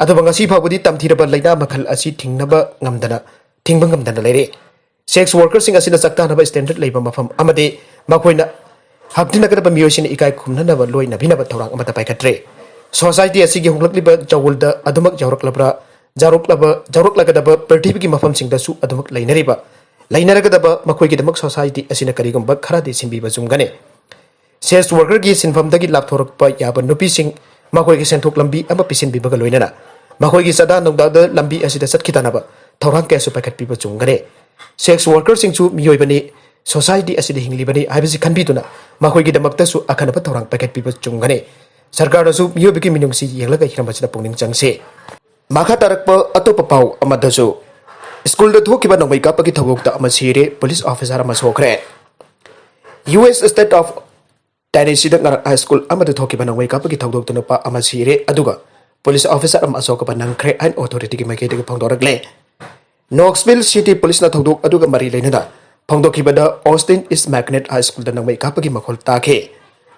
ꯑꯗꯨꯕꯨ ꯉꯁꯤ ꯐꯥꯎꯕꯗꯤ ꯇꯝꯊꯤꯔꯕ ꯂꯥꯏꯅꯥ ꯃꯈꯜ ꯑꯁꯤ ꯊꯤꯡꯅꯕ ꯉꯝꯗꯅ, ꯊꯤꯡꯕ ꯉꯝꯗꯅ ꯂꯩꯔꯦ꯫ Sex workerꯁꯤꯡ ꯑꯁꯤꯅ ꯆꯥꯛꯇꯥꯅꯕ standard ꯂꯩꯕ ꯃꯐꯝ ꯑꯃꯗꯤ ꯃꯈꯣꯏꯅ ꯍꯛꯊꯦꯡꯅꯒꯗꯕ ꯃꯤꯑꯣꯏꯁꯤꯡꯅ ꯏꯀꯥꯏ ꯈꯨꯝꯅꯅꯕ ꯂꯣꯏꯅꯕꯤꯅꯕ ꯊꯧꯔꯥꯡ ꯑꯃꯠꯇ ꯄꯥꯏꯈꯠꯇ꯭ꯔꯦ꯫ Society ꯑꯁꯤꯒꯤ ꯍꯣꯡꯂꯛꯂꯤꯕ ꯆꯌꯣꯜꯗ ꯑꯗꯨꯃꯛ ꯌꯥꯎꯔꯛꯂꯕ꯭ꯔꯥ, ꯌꯥꯎꯔꯛꯂꯕ, ꯌꯥꯎꯔꯛꯂꯒꯗꯕ ꯄ꯭ꯔꯤꯊꯤꯕꯤꯒꯤ ꯃꯐꯝꯁꯤꯡꯗꯁꯨ ꯑꯗꯨꯃꯛ ꯂꯩꯅꯔꯤꯕ, ꯂꯩꯅꯔꯒꯗꯕ ꯃꯈꯣꯏꯒꯤꯗꯃꯛ society ꯑꯁꯤꯅ ꯀꯔꯤꯒꯨꯝꯕ ꯈꯔꯗꯤ ꯁꯤꯟꯕꯤꯕ ꯆꯨꯝꯒꯅꯤ꯫ Sex workerꯒꯤ ꯁꯤꯟꯐꯝꯗꯒꯤ ꯂꯥꯞꯊꯣꯔꯛꯄ ꯌꯥꯕ ꯅꯨꯄꯤꯁꯤꯡ ꯃꯈꯣꯏꯒꯤ ꯁꯦꯟꯊꯣꯛ ꯂꯝꯕꯤ ꯑꯃ ꯄꯤꯁꯤꯟꯕꯤꯕꯒ ꯂꯣꯏꯅꯅ ꯃꯈꯣꯏꯒꯤ ꯆꯥꯗꯥ ꯅꯧꯗꯥꯗ ꯂꯝꯕꯤ ꯑꯁꯤꯗ ꯆꯠꯈꯤꯗꯅꯕ ꯊꯧꯔꯥꯡ ꯀꯌꯥꯁꯨ ꯄꯥꯏꯈꯠꯄꯤꯕ ꯆꯨꯝꯒꯅꯤ꯫ Sex workerꯁꯤꯡꯁꯨ ꯃꯤꯑꯣꯏꯕꯅꯤ, society ꯑꯁꯤꯗ ꯍꯤꯡꯂꯤꯕꯅꯤ ꯍꯥꯏꯕꯁꯤ ꯈꯟꯕꯤꯗꯨꯅ ꯃꯈꯣꯏꯒꯤꯗꯃꯛꯇꯁꯨ ꯑꯀꯟꯅꯕ ꯊꯧꯔꯥꯡ ꯄꯥꯏꯈꯠꯄꯤꯕ ꯆꯨꯝꯒꯅꯤ꯫ ꯁꯔꯀꯥꯔꯅꯁꯨ ꯃꯤꯑꯣꯏꯕꯒꯤ ꯃꯤꯅꯨꯡꯁꯤ ꯌꯦꯡꯂꯒ ꯍꯤꯔꯝ ꯑꯁꯤꯗ ꯄꯨꯛꯅꯤꯡ ꯆꯪꯁꯤ꯫ ꯃꯈꯥ ꯇꯥꯔꯛꯄ ꯑꯇꯣꯞꯄ ꯄꯥꯎ ꯑꯃꯗꯁꯨ, ꯁ꯭ꯀꯨꯜꯗ ꯊꯣꯛꯈꯤꯕ ꯅꯣꯡꯃꯩ ꯀꯥꯞꯄꯒꯤ ꯊꯧꯗꯣꯛꯇ ꯑꯃ ꯁꯤꯔꯦ, ꯄꯨꯂꯤꯁ ꯑꯣꯐꯤꯁꯥꯔ ꯑꯃ ꯁꯣꯛꯈ꯭ꯔꯦ꯫ ꯌꯨ ꯑꯦꯁ state of Tennesseeꯗ ꯉꯔꯥꯡ ꯍꯥꯏ ꯁ꯭ꯀꯨꯜ ꯑꯃꯗ ꯊꯣꯛꯈꯤꯕ ꯅꯣꯡꯃꯩ ꯀꯥꯞꯄꯒꯤ ꯊꯧꯗꯣꯛꯇ ꯅꯨꯄꯥ ꯑꯃ ꯁꯤꯔꯦ, ꯑꯗꯨꯒ ꯄꯨꯂꯤꯁ ꯑꯣꯐꯤꯁꯥꯔ ꯑꯃ ꯑꯁꯣꯛ ꯑꯄꯟ ꯅꯪꯈ꯭ꯔꯦ ꯍꯥꯏꯅ ꯑꯣꯊꯣꯔꯤꯇꯤꯒꯤ ꯃꯥꯏꯀꯩꯗꯒꯤ ꯐꯣꯡꯗꯣꯔꯛꯂꯦ꯫ ꯅꯣꯛꯁꯚꯤꯜ ꯁꯤꯇꯤ ꯄꯨꯂꯤꯁꯅ ꯊꯧꯗꯣꯛ ꯑꯗꯨꯒ ꯃꯔꯤ ꯂꯩꯅꯅ ꯐꯣꯡꯗꯣꯛꯈꯤꯕꯗ, ꯑꯣꯁꯇꯤꯟ ꯏꯁ ꯃꯦꯒꯅꯦꯠ ꯍꯥꯏ ꯁ꯭ꯀꯨꯜꯗ ꯅꯣꯡꯃꯩ ꯀꯥꯞꯄꯒꯤ ꯃꯈꯣꯜ ꯇꯥꯈꯤ꯫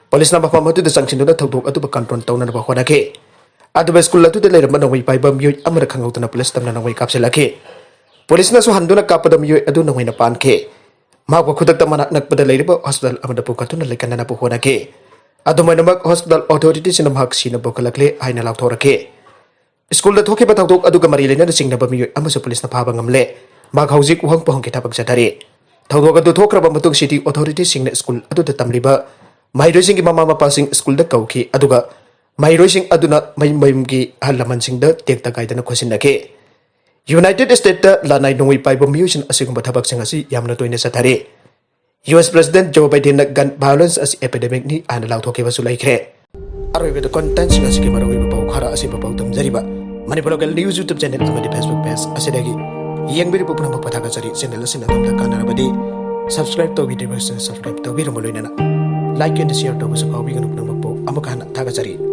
ꯄꯨꯂꯤꯁꯅ ꯃꯐꯝ ꯑꯗꯨꯗ ꯆꯪꯁꯤꯟꯗꯨꯅ ꯊꯧꯗꯣꯛ ꯑꯗꯨꯕꯨ control ꯇꯧꯅꯅꯕ ꯍꯣꯠꯅꯈꯤ꯫ ꯑꯗꯨꯕꯨ ꯁ꯭ꯀꯨꯜ ꯑꯗꯨꯗ ꯂꯩꯔꯝꯕ ꯅꯣꯡꯃꯩ ꯄꯥꯏꯕ ꯃꯤꯑꯣꯏ ꯑꯃꯅ ꯈꯪꯍꯧꯗꯅ ꯄꯨꯂꯤꯁ ꯇꯝꯅ ꯅꯣꯡꯃꯩ ꯀꯥꯞꯁꯤꯜꯂꯛꯈꯤ꯫ ꯄꯨꯂꯤꯁꯅꯁꯨ ꯍꯟꯗꯨꯅ ꯀꯥꯞꯄꯗ ꯃꯤꯑꯣꯏ ꯑꯗꯨ ꯅꯣꯡꯃꯩꯅ ꯄꯥꯟꯈꯤ꯫ ꯃꯍꯥꯛꯄꯨ ꯈꯨꯗꯛꯇ ꯃꯅꯥꯛ ꯅꯛꯄꯗ ꯂꯩꯔꯤꯕ ꯍꯣꯁꯄꯤꯇꯥꯜ ꯑꯃꯗ ꯄꯨꯈꯠꯇꯨꯅ ꯂꯩꯀꯟꯅꯅꯕ ꯍꯣꯠꯅꯈꯤ꯫ ꯑꯗꯨꯝ ꯑꯣꯏꯅꯃꯛ, ꯍꯣꯁꯄꯤꯇꯥꯜ ꯑꯣꯊꯣꯔꯤꯇꯤꯁꯤꯡꯅ ꯃꯍꯥꯛ ꯁꯤꯅ ꯄꯨꯈꯠꯂꯛꯂꯦ ꯍꯥꯏꯅ ꯂꯥꯎꯊꯣꯔꯛꯈꯤ꯫ ꯁ꯭ꯀꯨꯜꯗ ꯊꯣꯛꯈꯤꯕ ꯊꯧꯗꯣꯛ ꯑꯗꯨꯒ ꯃꯔꯤ ꯂꯩꯅꯅ ꯆꯤꯡꯅꯕ ꯃꯤꯑꯣꯏ ꯑꯃꯁꯨ ꯄꯨꯂꯤꯁꯅ ꯐꯥꯕ ꯉꯝꯂꯦ꯫ ꯃꯍꯥꯛ ꯍꯧꯖꯤꯛ ꯎꯍꯪ ꯄꯨꯍꯪꯒꯤ ꯊꯕꯛ ꯆꯠꯊꯔꯤ꯫ ꯊꯧꯗꯣꯛ ꯑꯗꯨ ꯊꯣꯛꯈ꯭ꯔꯕ ꯃꯇꯨꯡ, ꯁꯤꯇꯤ ꯑꯣꯊꯣꯔꯤꯇꯤꯁꯤꯡꯅ ꯁ꯭ꯀꯨꯜ ꯑꯗꯨꯗ ꯇꯝꯂꯤꯕ ꯃꯍꯩꯔꯣꯏꯁꯤꯡꯒꯤ ꯃꯃꯥ ꯃꯄꯥꯁꯤꯡ ꯁ꯭ꯀꯨꯜꯗ ꯀꯧꯈꯤ, ꯑꯗꯨꯒ ꯃꯍꯩꯔꯣꯏꯁꯤꯡ ꯑꯗꯨꯅ ꯃꯌꯨꯝ ꯃꯌꯨꯝꯒꯤ ꯑꯍꯜ ꯂꯃꯟꯁꯤꯡꯗ ꯇꯦꯛꯇ ꯀꯥꯏꯗꯅ ꯈꯣꯠꯆꯤꯟꯅꯈꯤ꯫ ꯌꯨꯅꯥꯏꯇꯦꯗ ꯁ꯭ꯇꯦꯠꯇ ꯂꯅꯥꯏ ꯅꯣꯡꯃꯩ ꯄꯥꯏꯕ ꯃꯤꯑꯣꯏꯁꯤꯡ ꯑꯁꯤꯒꯨꯝꯕ ꯊꯕꯛꯁꯤꯡ ꯑꯁꯤ ꯌꯥꯝꯅ ꯇꯣꯏꯅ ꯆꯠꯊꯔꯤ꯫ ꯌꯨ ꯑꯦꯁ ꯄ꯭ꯔꯦꯁꯤꯗꯦꯟꯠ ꯖꯣ ꯕꯥꯏꯗꯦꯟꯅ ꯒꯟ ꯚꯥꯏꯑꯣꯂꯦꯟꯁ ꯑꯁꯤ ꯑꯦꯄꯤꯗꯦꯃꯤꯛꯅꯤ ꯍꯥꯏꯅ ꯂꯥꯎꯊꯣꯛꯈꯤꯕꯁꯨ ꯂꯩꯈ꯭ꯔꯦ꯫ ꯑꯔꯣꯏꯕꯗ ꯀꯣꯟꯇꯦꯟꯠꯁꯤꯡ ꯑꯁꯤꯒꯤ ꯃꯔꯨꯑꯣꯏꯕ ꯄꯥꯎ ꯈꯔ ꯑꯁꯤꯕ ꯄꯥꯎ ꯇꯝꯖꯔꯤꯕ Manipur local news YouTube channel ꯑꯃꯗꯤ ꯐꯦꯁꯕꯨꯛ ꯄꯦꯖ ꯑꯁꯤꯗꯒꯤ ꯌꯦꯡꯕꯤꯔꯤꯕ ꯄꯨꯝꯅꯃꯛꯄꯨ ꯊꯥꯒꯠꯆꯔꯤ꯫ ꯆꯦꯅꯦꯜ ꯑꯁꯤꯅ ꯑꯗꯣꯝꯗ ꯀꯥꯟꯅꯔꯕꯗꯤ ꯁꯕꯁꯀ꯭ꯔꯥꯏꯕ ꯇꯧꯕꯤꯗ꯭ꯔꯤꯕꯁꯤꯡ ꯁꯕꯁꯀ꯭ꯔꯥꯏꯕ ꯇꯧꯕꯤꯔꯝꯕ ꯂꯣꯏꯅꯅ ꯂꯥꯏꯛ ꯑꯦꯟ ꯁꯤꯌꯔ ꯇꯧꯕꯁꯨ ꯀꯥꯎꯕꯤꯒꯅꯨ꯫ ꯄꯨꯝꯅꯃꯛꯄꯨ ꯑꯃꯨꯛꯀ ꯍꯟꯅ ꯊꯥꯒꯠꯆꯔꯤ꯫